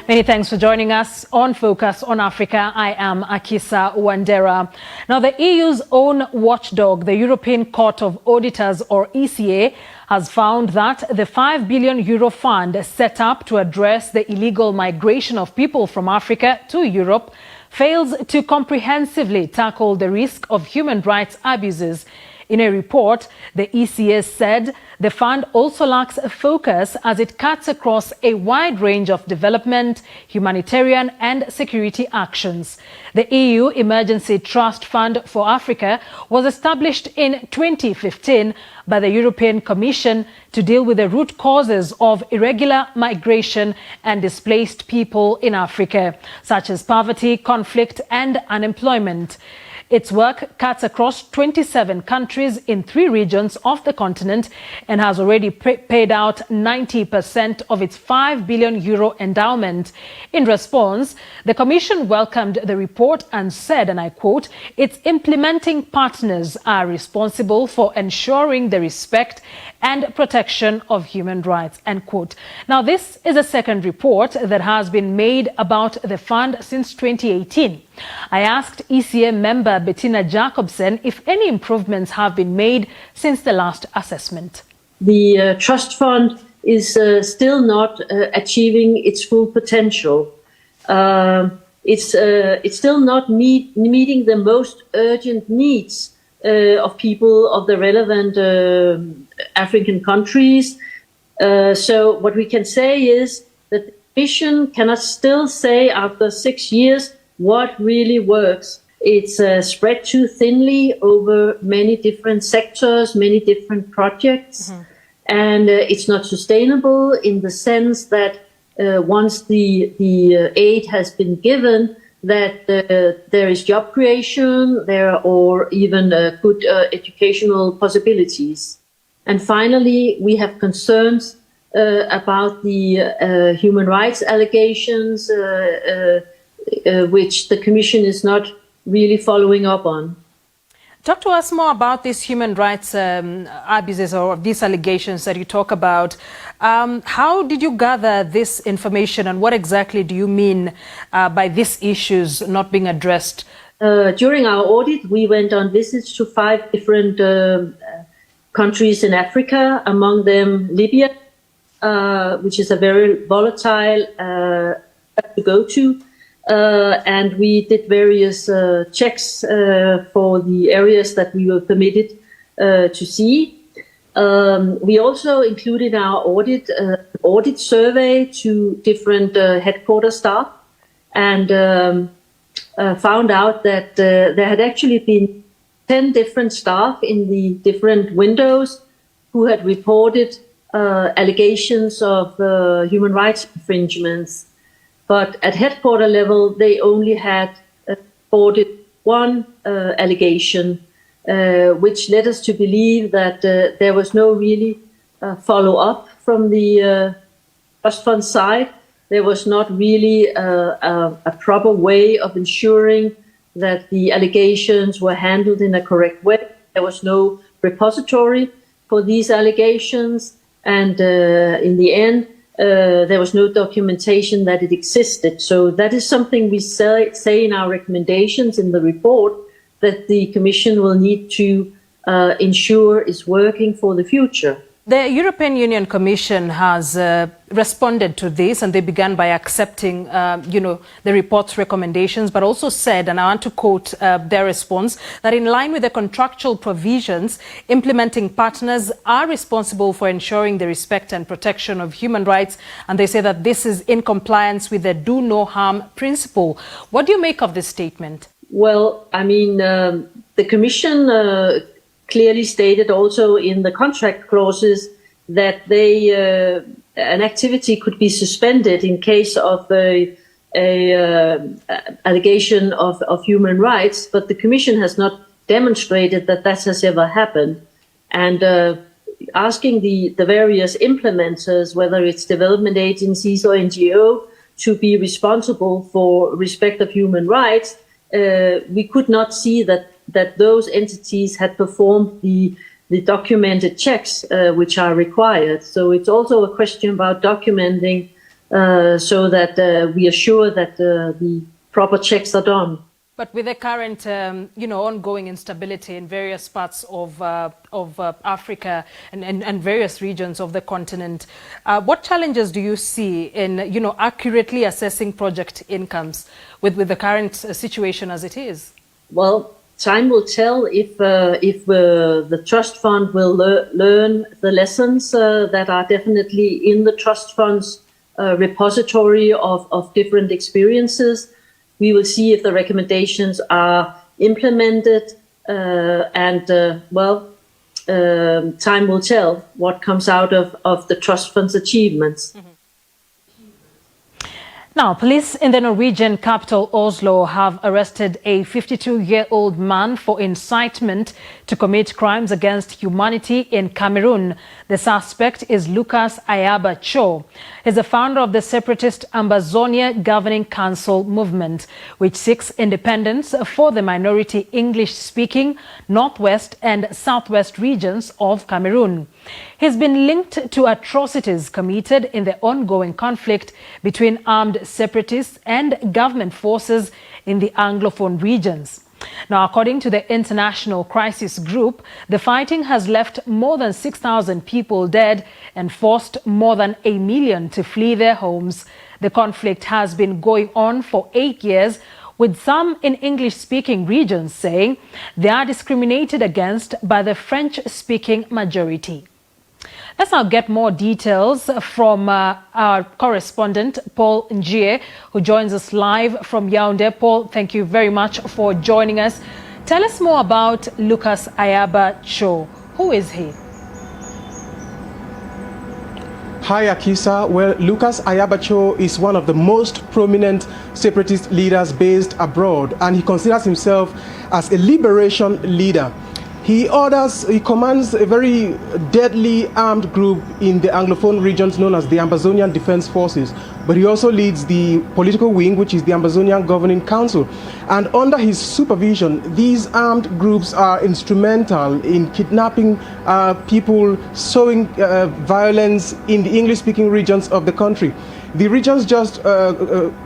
Many thanks for joining us on Focus on Africa. I am Akisa Wandera. Now, the EU's own watchdog, the European Court of Auditors, or ECA, has found that the €5 billion fund set up to address the illegal migration of people from Africa to Europe fails to comprehensively tackle the risk of human rights abuses. In a report, the ECA said the fund also lacks focus as it cuts across a wide range of development, humanitarian and security actions. The EU Emergency Trust Fund for Africa was established in 2015 by the European Commission to deal with the root causes of irregular migration and displaced people in Africa, such as poverty, conflict and unemployment. Its work cuts across 27 countries in 3 regions of the continent and has already paid out 90% of its €5 billion endowment. In response, the Commission welcomed the report and said, and I quote, its implementing partners are responsible for ensuring the respect and protection of human rights, end quote. Now, this is a second report that has been made about the fund since 2018. I asked ECA member Bettina Jacobsen if any improvements have been made since the last assessment. The trust fund is still not achieving its full potential. It's still not meeting the most urgent needs of people of the relevant African countries. So what we can say is that the Commission cannot still say after 6 years what really works. It's spread too thinly over many different sectors, many different projects. Mm-hmm. And it's not sustainable in the sense that once the aid has been given, that there is job creation there or even good educational possibilities. And finally, we have concerns about the human rights allegations, which the Commission is not really following up on. Talk to us more about these human rights abuses or these allegations that you talk about. How did you gather this information, and what exactly do you mean by these issues not being addressed? During our audit, we went on visits to five different countries in Africa, among them Libya, which is a very volatile to go to. And we did various checks for the areas that we were permitted to see. We also included our audit survey to different headquarter staff, and found out that there had actually been 10 different staff in the different windows who had reported allegations of human rights infringements. But at headquarter level, they only had reported one allegation, which led us to believe that there was no really follow up from the trust fund side. There was not really a proper way of ensuring that the allegations were handled in a correct way. There was no repository for these allegations, and in the end, there was no documentation that it existed. So that is something we say in our recommendations in the report, that the Commission will need to ensure is working for the future. The European Union Commission has responded to this, and they began by accepting the report's recommendations, but also said, and I want to quote their response, that in line with the contractual provisions, implementing partners are responsible for ensuring the respect and protection of human rights, and they say that this is in compliance with the do no harm principle. What do you make of this statement? Well, I mean, the Commission clearly stated also in the contract clauses that they an activity could be suspended in case of a allegation of human rights, but the Commission has not demonstrated that that has ever happened. And asking the various implementers, whether it's development agencies or NGO, to be responsible for respect of human rights, we could not see that those entities had performed the documented checks which are required. So it's also a question about documenting so that we are sure that the proper checks are done. But with the current ongoing instability in various parts of Africa and various regions of the continent, what challenges do you see in accurately assessing project incomes with the current situation as it is? Well, time will tell if the trust fund will learn the lessons that are definitely in the trust fund's repository of different experiences. We will see if the recommendations are implemented, and well, time will tell what comes out of the trust fund's achievements. Now, police in the Norwegian capital Oslo have arrested a 52-year-old man for incitement to commit crimes against humanity in Cameroon. The suspect is Lucas Ayaba Cho. He's the founder of the separatist Ambazonia Governing Council movement, which seeks independence for the minority English-speaking Northwest and Southwest regions of Cameroon. He's been linked to atrocities committed in the ongoing conflict between armed separatists and government forces in the Anglophone regions. Now, according to the International Crisis Group, the fighting has left more than 6,000 people dead and forced more than 1 million to flee their homes. The conflict has been going on for 8 years, with some in English-speaking regions saying they are discriminated against by the French-speaking majority. Let's now get more details from our correspondent, Paul Njie, who joins us live from Yaoundé. Paul, thank you very much for joining us. Tell us more about Lucas Ayaba Cho. Who is he? Hi, Akisa. Well, Lucas Ayaba Cho is one of the most prominent separatist leaders based abroad, and he considers himself as a liberation leader. He commands a very deadly armed group in the Anglophone regions known as the Ambazonian Defense Forces, but he also leads the political wing, which is the Ambazonian Governing Council. And under his supervision, these armed groups are instrumental in kidnapping people, sowing violence in the English-speaking regions of the country. The regions just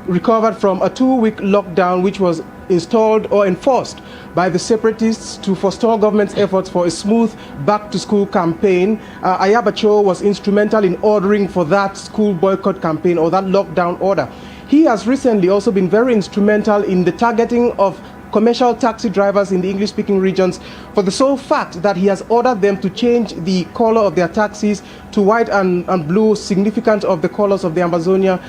recovered from a 2-week lockdown, which was installed or enforced by the separatists to forestall government's efforts for a smooth back-to-school campaign. Ayaba Cho was instrumental in ordering for that school boycott campaign or that lockdown order. He has recently also been very instrumental in the targeting of commercial taxi drivers in the English-speaking regions for the sole fact that he has ordered them to change the color of their taxis to white and blue, significant of the colors of the Ambazonia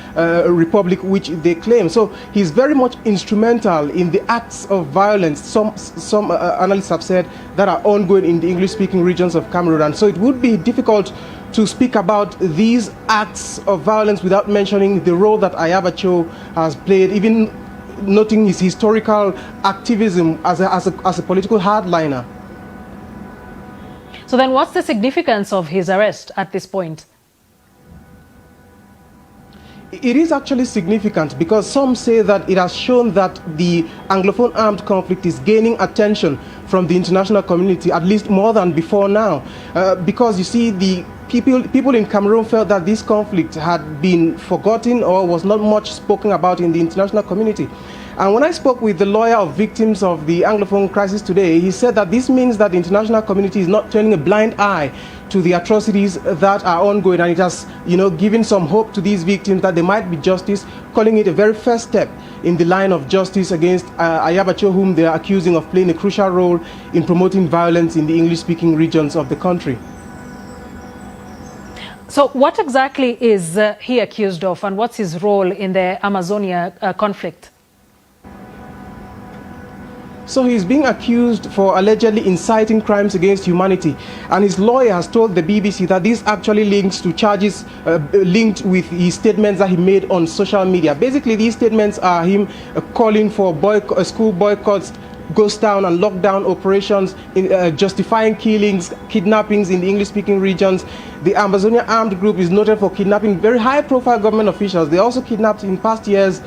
Republic, which they claim. So he's very much instrumental in the acts of violence, some analysts have said, that are ongoing in the English-speaking regions of Cameroon. And so it would be difficult to speak about these acts of violence without mentioning the role that Ayaba Cho has played, even noting his historical activism as a political hardliner. So then what's the significance of his arrest at this point? It is actually significant because some say that it has shown that the Anglophone armed conflict is gaining attention from the international community, at least more than before now. Because you see, the people in Cameroon felt that this conflict had been forgotten or was not much spoken about in the international community. And when I spoke with the lawyer of victims of the Anglophone crisis today, he said that this means that the international community is not turning a blind eye to the atrocities that are ongoing, and it has, you know, given some hope to these victims that there might be justice, calling it a very first step in the line of justice against Ayaba Cho, whom they are accusing of playing a crucial role in promoting violence in the English-speaking regions of the country. So what exactly is he accused of, and what's his role in the Amazonia conflict? So he's being accused for allegedly inciting crimes against humanity. And his lawyer has told the BBC that this actually links to charges linked with his statements that he made on social media. Basically, these statements are him calling for school boycotts, ghost town and lockdown operations, justifying killings, kidnappings in the English-speaking regions. The Ambazonia armed group is noted for kidnapping very high-profile government officials. They also kidnapped in past years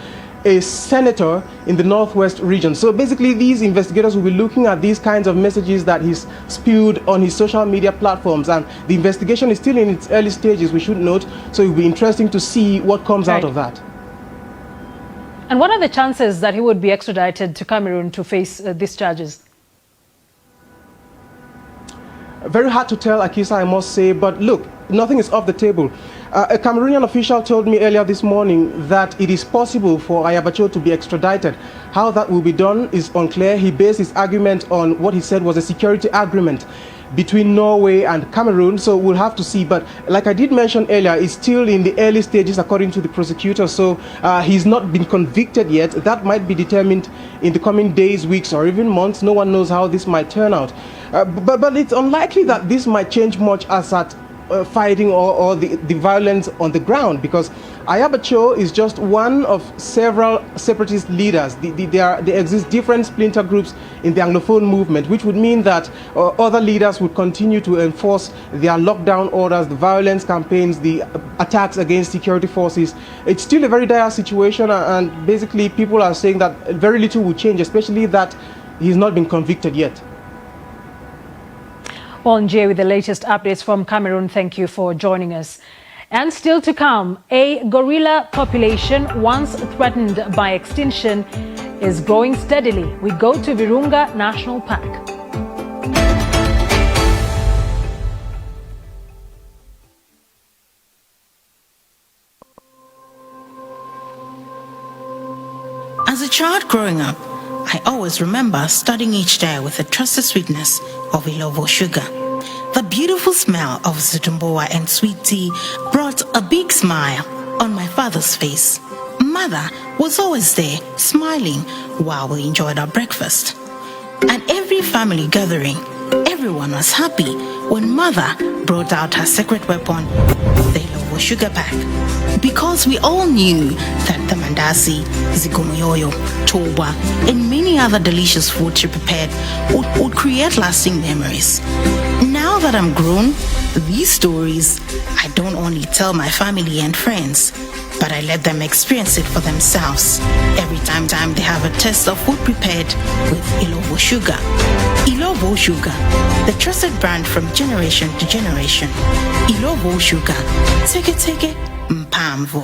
a senator in the Northwest region. So basically, these investigators will be looking at these kinds of messages that he's spewed on his social media platforms, and the investigation is still in its early stages, we should note, so it will be interesting to see what comes out of that. And what are the chances that he would be extradited to Cameroon to face these charges? Very hard to tell, Akisa, I must say, but look, nothing is off the table. A Cameroonian official told me earlier this morning that it is possible for Ayaba Cho to be extradited. How that will be done is unclear. He based his argument on what he said was a security agreement between Norway and Cameroon, so we'll have to see. But like I did mention earlier, it's still in the early stages according to the prosecutor, so he's not been convicted yet. That might be determined in the coming days, weeks, or even months. No one knows how this might turn out. But it's unlikely that this might change much as at fighting or the violence on the ground, because Ayaba Cho is just one of several separatist leaders. There exist different splinter groups in the Anglophone movement, which would mean that other leaders would continue to enforce their lockdown orders, the violence campaigns, the attacks against security forces. It's still a very dire situation, and basically people are saying that very little will change, especially that he's not been convicted yet. Paul Njie with the latest updates from Cameroon. Thank you for joining us. And still to come, a gorilla population once threatened by extinction is growing steadily. We go to Virunga National Park. As a child growing up, I always remember starting each day with the trusted sweetness of Illovo sugar. The beautiful smell of zitumbuwa and sweet tea brought a big smile on my father's face. Mother was always there, smiling while we enjoyed our breakfast. At every family gathering, everyone was happy when mother brought brought out her secret weapon, the Illovo sugar pack. Because we all knew that the mandasi, zikomoyoyo, toba, and many other delicious food she prepared would create lasting memories. Now that I'm grown, these stories I don't only tell my family and friends, but I let them experience it for themselves every time they have a taste of food prepared with Illovo sugar. Illovo Sugar, the trusted brand from generation to generation. Illovo Sugar, teke teke mphamvu.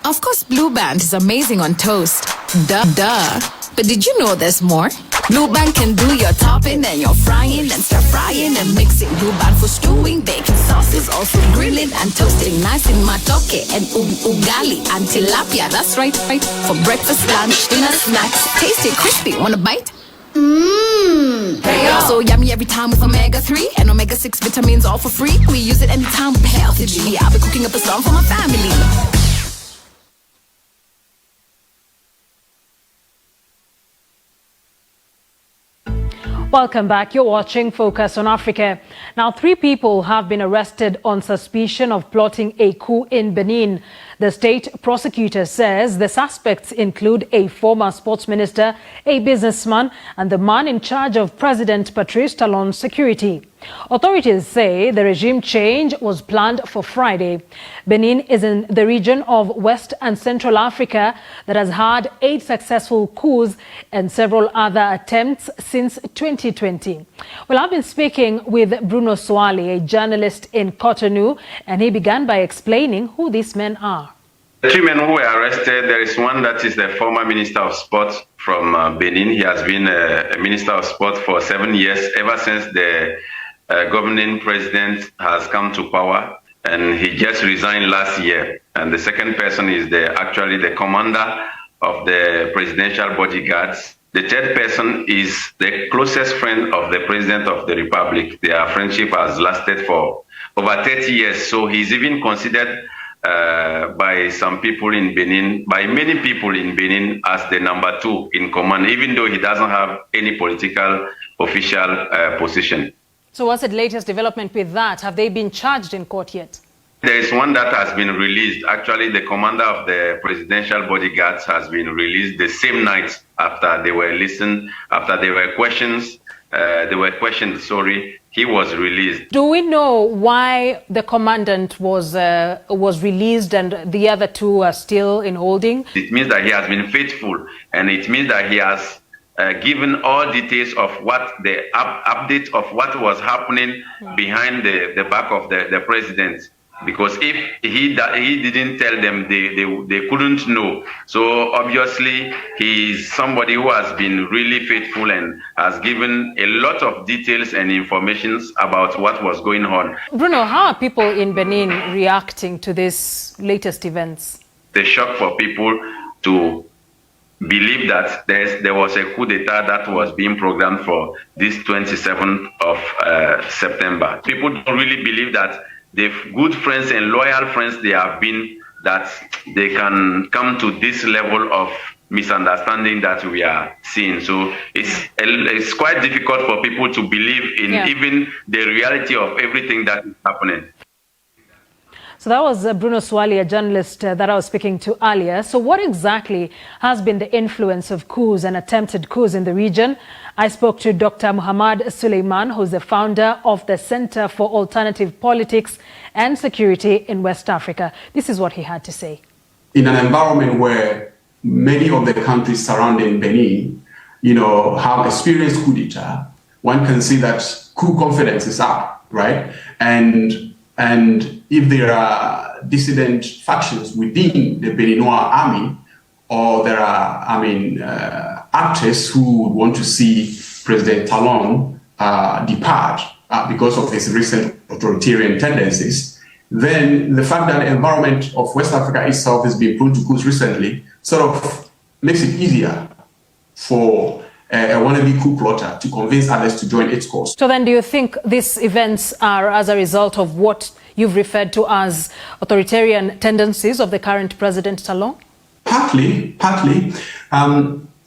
Of course, Blue Band is amazing on toast. Duh, duh. But did you know there's more? Blue Band can do your topping and your frying and stir frying and mixing. Blue Band for stewing, baking sauces, also grilling and toasting. Nice in matoke and ugali and tilapia. That's right, right. For breakfast, lunch, dinner, snacks. Tasty, crispy. Want a bite? Mmm. So yummy every time with omega 3 and omega 6 vitamins all for free. We use it anytime with healthy G. I'll be cooking up a storm for my family. Welcome back. You're watching Focus on Africa. Now, 3 people have been arrested on suspicion of plotting a coup in Benin. The state prosecutor says the suspects include a former sports minister, a businessman, and the man in charge of President Patrice Talon's security. Authorities say the regime change was planned for Friday. Benin is in the region of West and Central Africa that has had 8 successful coups and several other attempts since 2020. Well, I've been speaking with Bruno Swali, a journalist in Cotonou, and he began by explaining who these men are. The 3 men who were arrested, there is one that is the former Minister of Sport from Benin. He has been a Minister of Sport for 7 years, ever since the governing president has come to power, and he just resigned last year. And the second person is actually the commander of the presidential bodyguards. The third person is the closest friend of the president of the republic. Their friendship has lasted for over 30 years. So he's even considered by some people in Benin, by many people in Benin, as the number 2 in command, even though he doesn't have any political official position. So what's the latest development with that? Have they been charged in court yet? There is one that has been released. Actually, the commander of the presidential bodyguards has been released the same night after they were listened, after they were questions. They were questioned, sorry, he was released. Do we know why the commandant was released and the other 2 are still in holding? It means that he has been faithful, and it means that he has given all details of what the update of what was happening behind the back of the president. Because if he didn't tell them, they couldn't know. So obviously he is somebody who has been really faithful and has given a lot of details and information about what was going on. Bruno, how are people in Benin reacting to these latest events? The shock for people to believe that there was a coup d'etat that was being programmed for this 27th of September. People don't really believe that the good friends and loyal friends they have been, that they can come to this level of misunderstanding that we are seeing. So it's quite difficult for people to believe in even the reality of everything that is happening. So that was Bruno Swali, a journalist that I was speaking to earlier. So what exactly has been the influence of coups and attempted coups in the region? I spoke to Dr. Muhammad Suleiman, who's the founder of the Center for Alternative Politics and Security in West Africa. This is what he had to say. In an environment where many of the countries surrounding Benin, have experienced coup d'etat, one can see that coup confidence is up, right? And if there are dissident factions within the Beninois army, or there are, actors who would want to see President Talon depart because of his recent authoritarian tendencies, then the fact that the environment of West Africa itself has been prone to coups recently sort of makes it easier for a wannabe coup plotter to convince others to join its cause. So then do you think these events are as a result of what you've referred to as authoritarian tendencies of the current President Talon? Partly.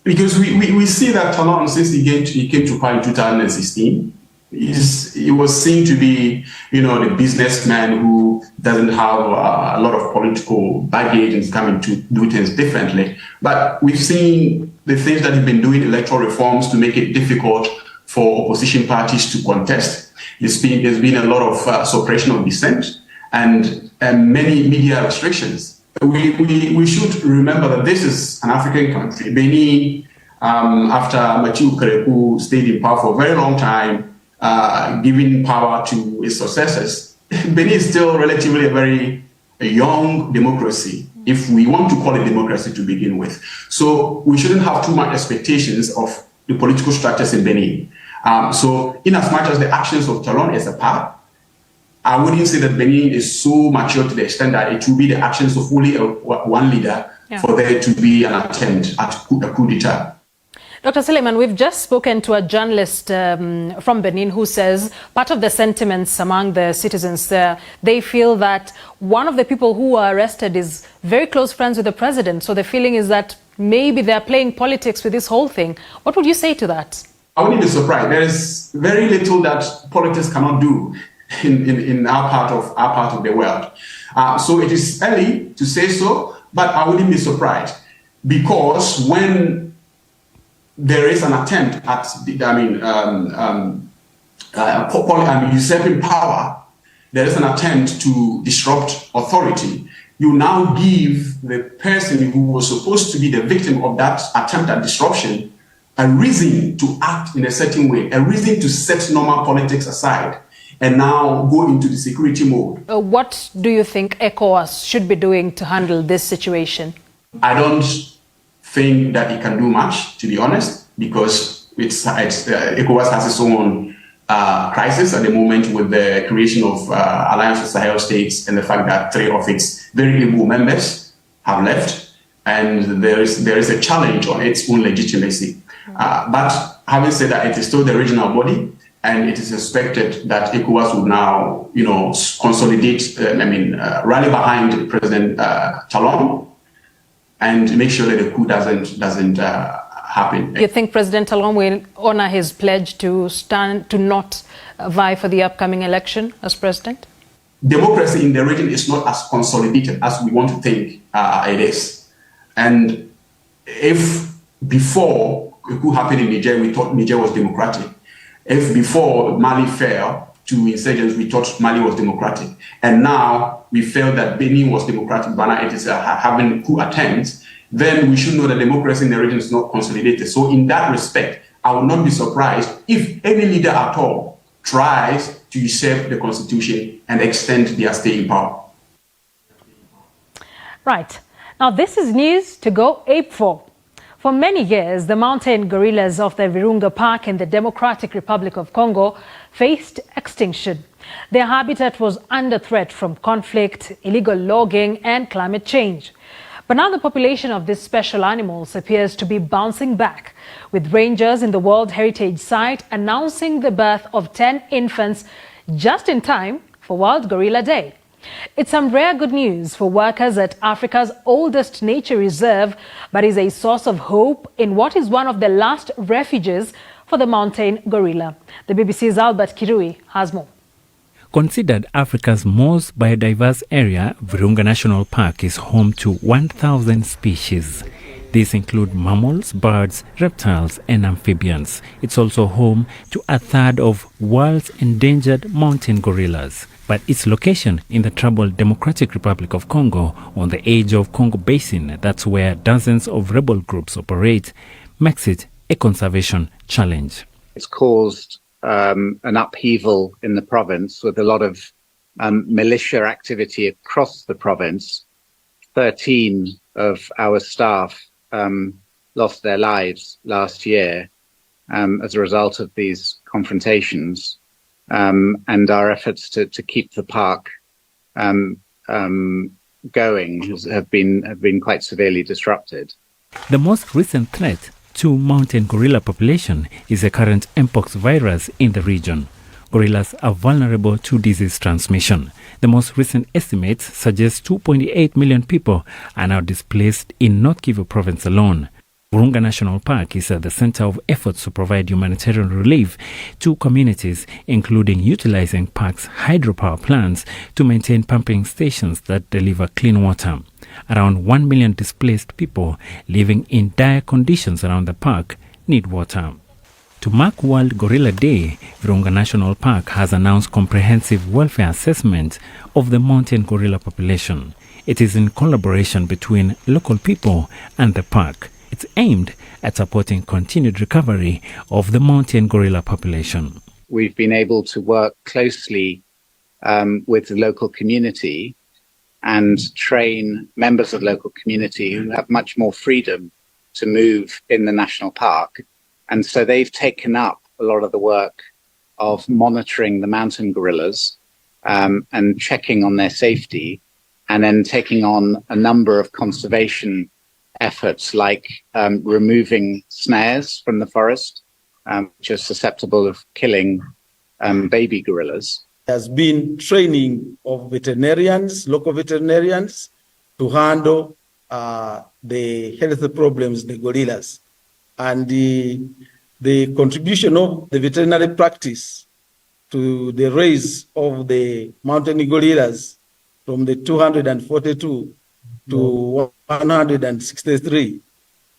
Because we see that Talon, since he came to power in 2016, he was seen to be the businessman who doesn't have a lot of political baggage and is coming to do things differently. But we've seen the things that he's been doing, electoral reforms to make it difficult for opposition parties to contest. There's been a lot of suppression of dissent and many media restrictions. We should remember that this is an African country. Benin, after Mathieu Kérékou stayed in power for a very long time, giving power to his successors, Benin is still relatively a very young democracy, if we want to call it democracy to begin with. So we shouldn't have too much expectations of the political structures in Benin. So in as much as the actions of Talon is a part, I wouldn't say that Benin is so mature to the extent that it will be the actions of only one leader for there to be an attempt at a coup d'etat. Dr. Suleiman, we've just spoken to a journalist from Benin who says part of the sentiments among the citizens there, they feel that one of the people who were arrested is very close friends with the president. So the feeling is that maybe they're playing politics with this whole thing. What would you say to that? I wouldn't be surprised. There is very little that politics cannot do in our part of the world. So it is early to say so, but I wouldn't be surprised because when there is an attempt at, I mean, I mean, usurping power, there is an attempt to disrupt authority. You now give the person who was supposed to be the victim of that attempt at disruption a reason to act in a certain way, a reason to set normal politics aside and now go into the security mode. What do you think ECOWAS should be doing to handle this situation? I don't think that it can do much, to be honest, because ECOWAS has its own crisis at the moment with the creation of Alliance of Sahel States and the fact that three of its very able members have left, and there is a challenge on its own legitimacy. But having said that, it is still the regional body, and it is expected that ECOWAS will now consolidate, I mean, rally behind President Talon and make sure that the coup doesn't happen. You think President Talon will honor his pledge to stand to not vie for the upcoming election as president? Democracy in the region is not as consolidated as we want to think it is. And if before a coup happened in Niger, we thought Niger was democratic. If before Mali fell to insurgents, we thought Mali was democratic. And now we felt that Benin was democratic, but now it is having coup attempts, then we should know that democracy in the region is not consolidated. So in that respect, I would not be surprised if any leader at all tries to usurp the constitution and extend their stay in power. Right. Now, this is news to go ape for. For many years, the mountain gorillas of the Virunga Park in the Democratic Republic of Congo faced extinction. Their habitat was under threat from conflict, illegal logging, and climate change. But now the population of these special animals appears to be bouncing back, with rangers in the World Heritage Site announcing the birth of 10 infants just in time for World Gorilla Day. It's some rare good news for workers at Africa's oldest nature reserve, but is a source of hope in what is one of the last refuges for the mountain gorilla. The BBC's Albert Kirui has more. Considered Africa's most biodiverse area, Virunga National Park is home to 1,000 species. These include mammals, birds, reptiles, and amphibians. It's also home to a third of world's endangered mountain gorillas. But its location in the troubled Democratic Republic of Congo, on the edge of Congo Basin, that's where dozens of rebel groups operate, makes it a conservation challenge. It's caused an upheaval in the province with a lot of militia activity across the province. 13 of our staff lost their lives last year as a result of these confrontations, and our efforts to keep the park going have been quite severely disrupted. The most recent threat to mountain gorilla population is the current mpox virus in the region. Gorillas are vulnerable to disease transmission. The most recent estimates suggest 2.8 million people are now displaced in North Kivu province alone. Virunga National Park is at the center of efforts to provide humanitarian relief to communities, including utilizing park's hydropower plants to maintain pumping stations that deliver clean water. Around 1 million displaced people living in dire conditions around the park need water. To mark World Gorilla Day, Virunga National Park has announced comprehensive welfare assessment of the mountain gorilla population. It is in collaboration between local people and the park. It's aimed at supporting continued recovery of the mountain gorilla population. We've been able to work closely with the local community and train members of the local community who have much more freedom to move in the national park. And so they've taken up a lot of the work of monitoring the mountain gorillas and checking on their safety, and then taking on a number of conservation efforts like removing snares from the forest, which are susceptible of killing baby gorillas. There has been training of veterinarians, local veterinarians, to handle the health problems, the gorillas. And the contribution of the veterinary practice to the raise of the mountain gorillas from the 242 to 163,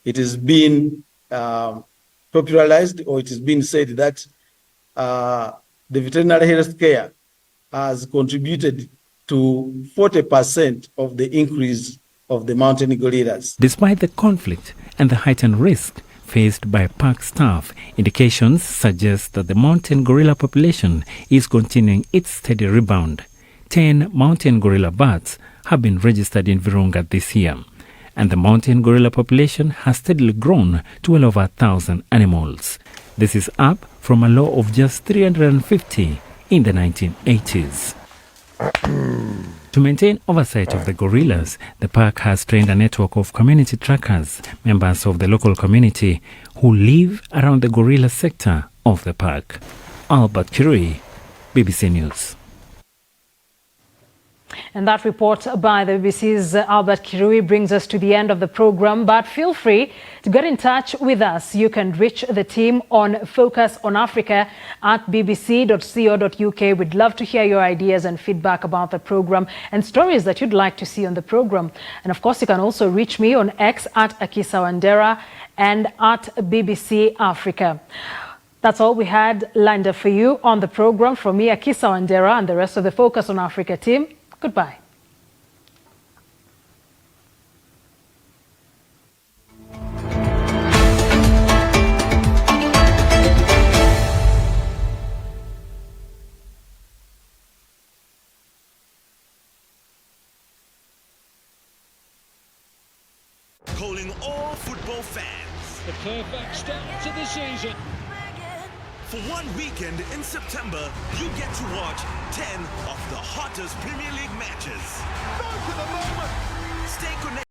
it has been popularized, or it has been said that the veterinary health care has contributed to 40% of the increase of the mountain gorillas. Despite the conflict and the heightened risk faced by park staff, indications suggest that the mountain gorilla population is continuing its steady rebound. 10 mountain gorilla births have been registered in Virunga this year, and the mountain gorilla population has steadily grown to well over 1,000 animals. This is up from a low of just 350 in the 1980s. To maintain oversight of the gorillas, the park has trained a network of community trackers, members of the local community who live around the gorilla sector of the park. Albert Kirui, BBC News. And that report by the BBC's Albert Kirui brings us to the end of the program. But feel free to get in touch with us. You can reach the team on Focus on Africa at bbc.co.uk. We'd love to hear your ideas and feedback about the program and stories that you'd like to see on the program. And of course, you can also reach me on X at Akisa Wandera and at BBC Africa. That's all we had lined up for you on the program. From me, Akisa Wandera, and the rest of the Focus on Africa team, goodbye. Calling all football fans. The perfect start to the season. For one weekend in September, you get to watch 10 of the hottest Premier League matches. Go to the moment. Stay connected.